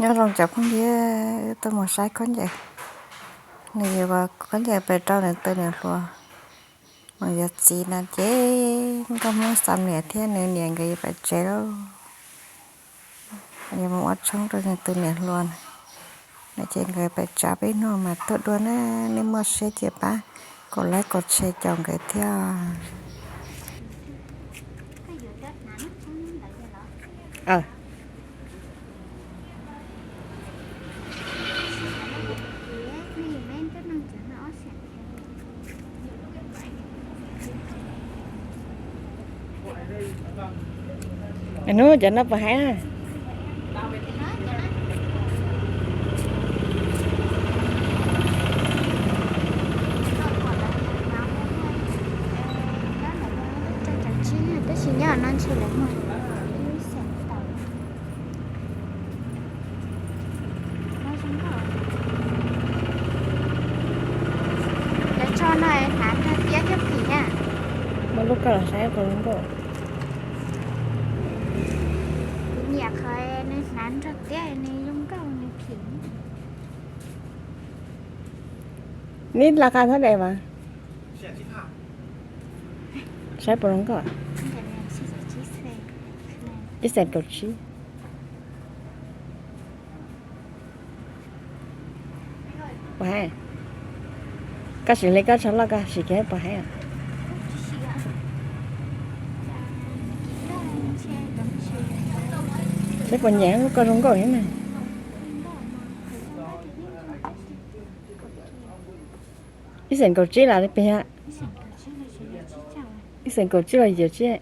Nyob zoo cov phooj ywg, wb tuaj mus saib khaub ncaws. Nws yuav ua khaub ncaws pes rau nws tus niam hluas. Nws yuav txiv no ces nkauj Hmoob Xam Niam thiab nws niam nkawd yuav pais tsev lauj. Yuav mus ua tshoob rau nws tus niam hluas na. No ces nkawd pais tsav peb hnub mas tuaj dua na, nej muaj siab ces pab kaum like kaum share caum nkawd thiab. Hnub cov no puas hais na? Tab sis nyob no ntshe lawv muag ib xeem tau. Lawv tso no hnav nrog tiab thiab phim na. Muaj lub koj los saib puas zoo nkauj. Kuv nyiam qhov nws hnav nrog tiab nws zoo nkauj nws phim. Nib la qab thab de mas. Saib puas zoo nkauj. Ib xeem kaum tsib. Puas hais? Koj sim li koj tsho loj koj sim kiag puas hais. Saib puas nyiam lub koj zoo nkauj thiab na. Ib xeem kaum tsib los pes. Ib xeem kaum tsib los yog tsib.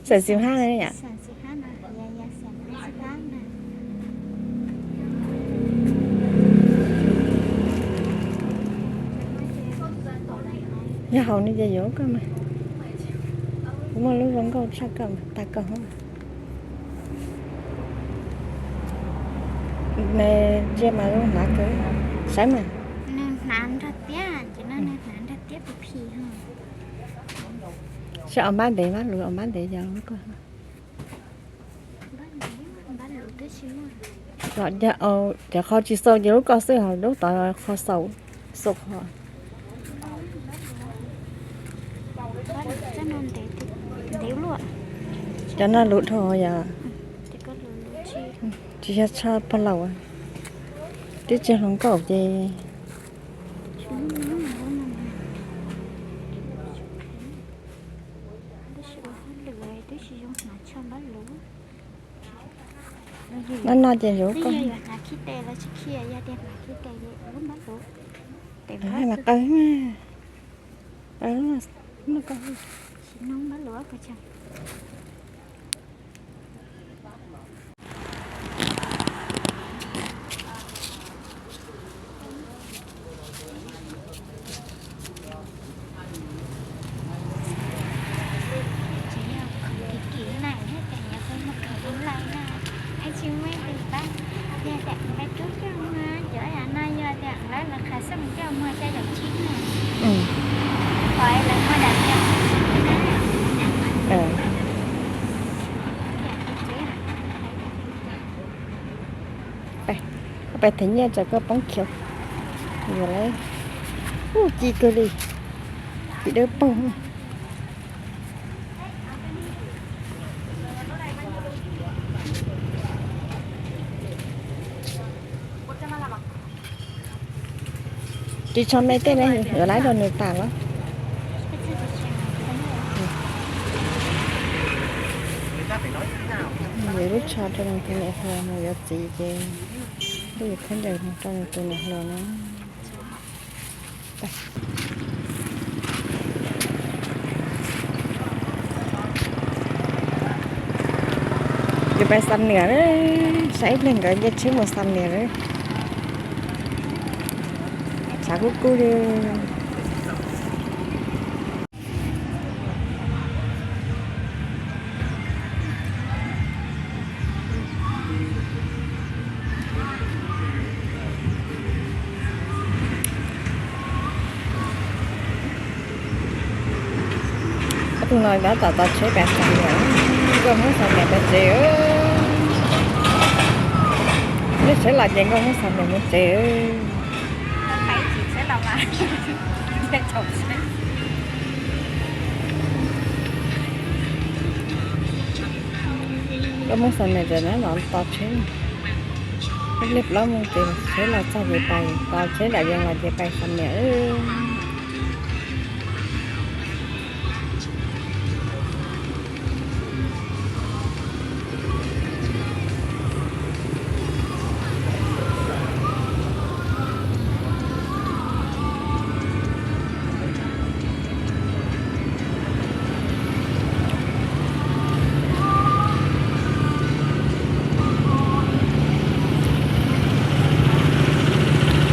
Xeem xib hab na yom. Yog haus no ces yuav koj mas. Kuv muaj lub zoo nkauj tshaj koj mas, tag koj hub. Ntsia mas zoo hnav kawg, saib mas. Nws hnav nrog tiab, ces no nws hnav nrog tiab tus phim. Saib os npab ntev, npab lus os npab ntev yog lub koj. Cov qhov tsis xaus ces lub koj xwb, ho lub tod qhov xaus, xaus qhov. Cov no lus dhau yom. Tsis yog tsho pog laus, twb tsis hluas nkauj ces. No no ces yuav koj. Mas qawg, qawg no koj. Pais them nyiaj tsam koj poob khiav. Yuav lawm. Ub, ci kawg li. Ci dawb paug. Tsis tso me tej ne, yuav laib rau nws tas los. Yuav lub tsho rau nws tus niam hluas, nws yuav txiv ces lub yuav khaub ncaws rau nws tus niam hluas na. Yuav pais Xam Niam, saib ib pliag nkawd nce tsheb mus Xam Niam lawm. Tshav kub kub li. Ob tug no tab tom tos tsheb pem Xam Niam, nkauj Hmoob Xam Niam pem tsev. Tsheb los ces nkauj Hmoob Xam Nias mus tsev. Nkauj Hmoob Xam Nias tseem nyob no tos tsheb. Ib pliag plaub moos ces tsheb los txog ces pais, tos tsheb nram Yees los ces pais Xam Nias.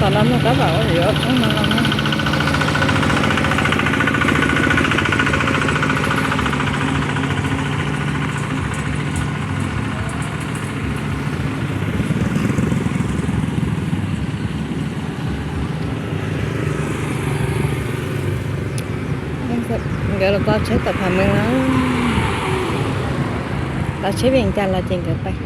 Tom no muaj kab vam ua yuav ob txoob no los na. Nkawd los tso tsheb tom Pham Meej na. Tso tsheb Vias Cas los ces nkawd pais.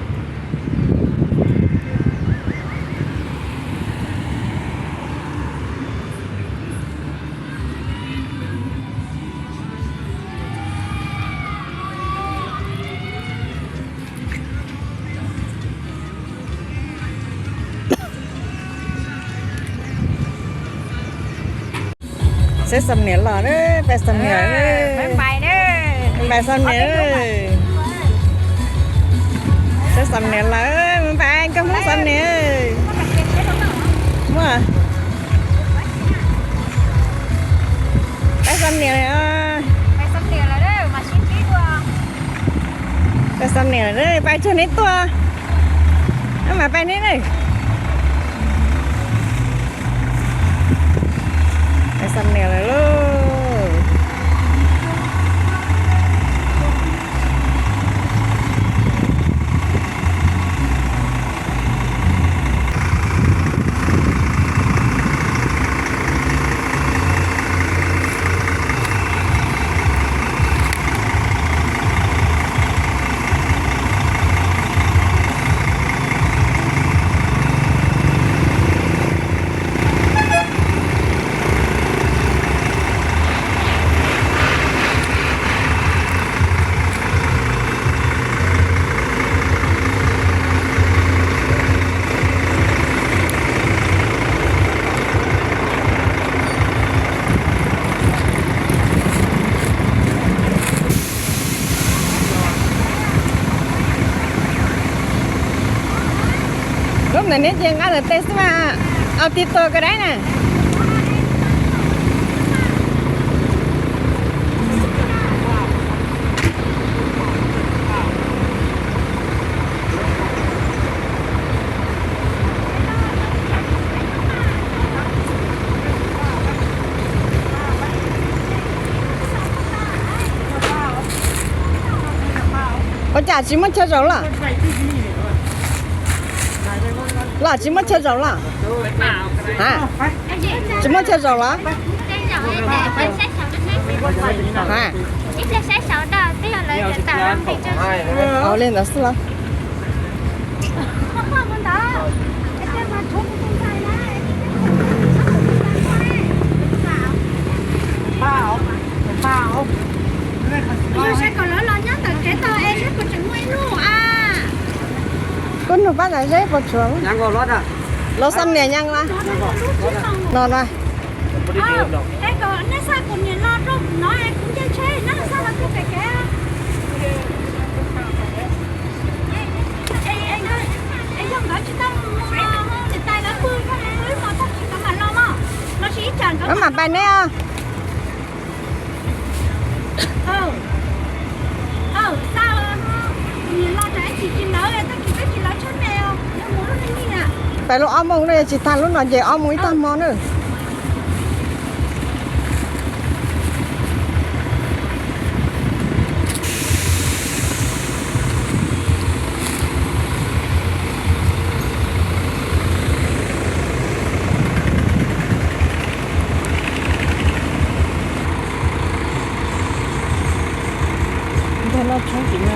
Seb Xam Nias los, pais Xam Nias, pais Xam Nias, seb Xam Nias lawm, pais koj Hmoob Xam Nias. Muaj, pais Xam Nias lawm. Pais Xam Nias lawm, pais tsuag neb tuaj, mas pais neb na. Pais Xam Nias lawm lauj. Lub ntawm neb ces nqa ntawm tes xwb mas, au ti tua ko dab na. Ua cas tsis muaj chaw zaum lawm? Los tsis muaj chaw zaum lawm? Tsis muaj chaw zaum lawm? Ua li ntawd xwb los? Koj nug pab tas zeb puas tshuav. Los Xam Nias nyees la? No na. Wb mam pais neb os. Pais lub ob moos na, yog tsis tag lub no ces ob moos ib tag hmo na. Ntog noj tshoob tim no.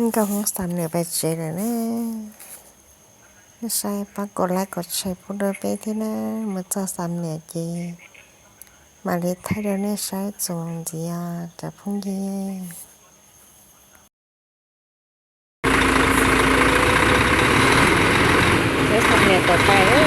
Nkauj Hmoob Xam Niam pais tsev lawm ne. Nej saib pab kom like kom share pub rau peb thiab na. Mus txog Xam Niam ces mam li thaij rau nej saib txuas mus ntxiv os cov phooj ywg. Peb Xam Niam tawm pais.